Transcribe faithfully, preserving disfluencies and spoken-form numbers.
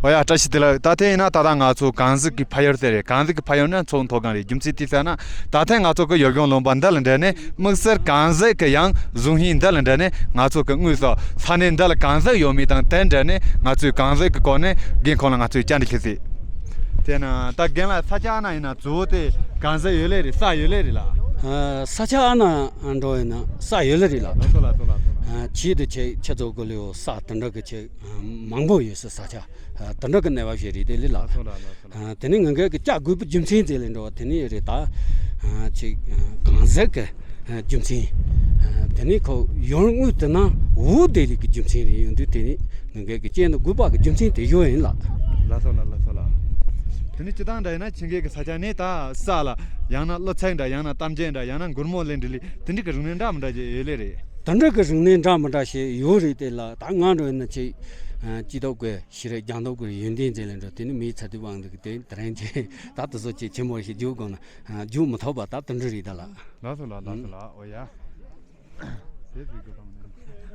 ཧོ་ཡ། བཀྲ་ཤིས་བདེ་ལེགས། ད་ཐེངས་ཡིན་ན་ད་ལྟ་ང་ཚོ་གངས་གཟིགས་ཀྱི་ཕ་ཡུལ་དེ་རེད། གངས་གཟིགས་ཀྱི་ཕ་ཡུལ་ནི་མཚོ་མཐོ་སྒང་རེད། རྒྱུ་མཚན་དེ་ཟེར་ན། ད་ཐེངས་ང་ཚོ་གི་ཡུལ་ལྗོངས་ལུང་པ་འདི་ལ་འབྲེལ་ནས། དམིགས་བསལ་གངས་གཟིགས་ཀྱི་ཡང་གཟུགས་བརྙན་འདི་ལ་འབྲེལ་ནས། ང་ཚོ་གི་དངོས་སུ་ས་གནས་འདི་ལ་གངས་གཟིགས་ཡོད་མེད་དང་དེ་འབྲེལ་ནས། ང་ཚོས་གངས་གཟིགས་ཀྱི་སྐོར་ནས་རྒན་ཁོང་ལ་ང་ཚོས་བཅར་འདྲི་ཞུ་ཟིག་དེ་ན་ད་རྒན་ལགས། ས་ཆ་ཨ་ན་ཡིན་ན་གཙོ་བོ་དེ་གངས་གཟིགས་ཡོད་ལེ་རེད། ས་ཡོད་ལེ་རེད་ལ། ཨ། ས་ཆ་ཨ་ན་འགྲོ་ཡིན་ན་ས་ཡོད་ལེ་རེད་ལ། ལགས་སོ་ལགས་སོ་ལགས་སོ། ཨ། ཆེད་དུ་ཆེ་ཆེ་ཚོ་གོ་ལེའོ་ས་དེ་འདྲ་གི་ཆེ་མང་པོ་ཡོད་ས་ས་ཆ། ཨ། དེ་འདྲ་གི་གནས་བབ་ཞིག་རེད་དེ་ལེ་ལ། ལགས་སོ་ལགས་སོ་ལགས། ཨ། དེ་ནས་ང་ག་གི་བཅར་དགོས་པའི་རྒྱུ་མཚན་དེ་ལས་འགྲོ་བ་དེ་ནས་རེད་ད། ཨ། ཆེ་གངས་གཟིགས་ཀྱི་རྒྱུ་མཚན། ཨ། དེ་ནས་ཁོ་ཡོང་དངོས་དེ་ན་འོ་དེ་ལས་ཀྱི་རྒྱུ་མཚན་རེད། ཡོང་དུས་དེ་ནས་ང་ག་གི་བཅར་ན་དགོས་པ་གི་རྒྱུ་མཚན་དེ་ཡོད་ཡིན་ལ། ལགས་སོ་ལགས། ལགས་སོ་ལགས། དེ་ནས་སྤྱིར་བཏང་འདྲ་ཡིན་ན་ཁྱེད་ག་གི་ས་ཆ་ནས་ད་ས་ལ་ཡང་ན་གླུ་ཚིག་འདྲ། ཡང་ན་གཏམ་རྒྱུད་འདྲ། ཡང་ན་མགུར་མོ་ལས་འབྲི་ལི་དེ་འདྲ་གི་རིག་གནས་འདྲ་མི་འདྲ་ཅིག་ཡོད་ལེ་རེད། དེ་འདྲ་གི་རིག་གནས་འདྲ་མི་འདྲ་ཞིག་ཡོད་རེད་དེ་ལ། ད་ང་འགྲོ་ཡིན་ན་ཆེ་སྐྱིད་སྡུག་གི་ཤེས་རིག་སྦྱང་སྟོབས་ཀྱི་ཡོན་ཏན་ཟེར་ལེ་འགྲོ། དེ་ནི་མིའི་ཚ་དུས་དབང་འདུག་གི་དེ་དེ་རིང་ཆེ་ད་དེ་ཚོ་ཆེ་ཆེ་མོ་ཞིག་རྒྱུག་དགོས་ན་རྒྱུག་མི་ཐུབ་པ་ད་དེ་འདྲ་རེད་ད་ལ། ལགས་སོ་ལགས། ལགས་སོ་ལགས། འོ་ཡ། དེ་ཟིག་གི་དང་ནི།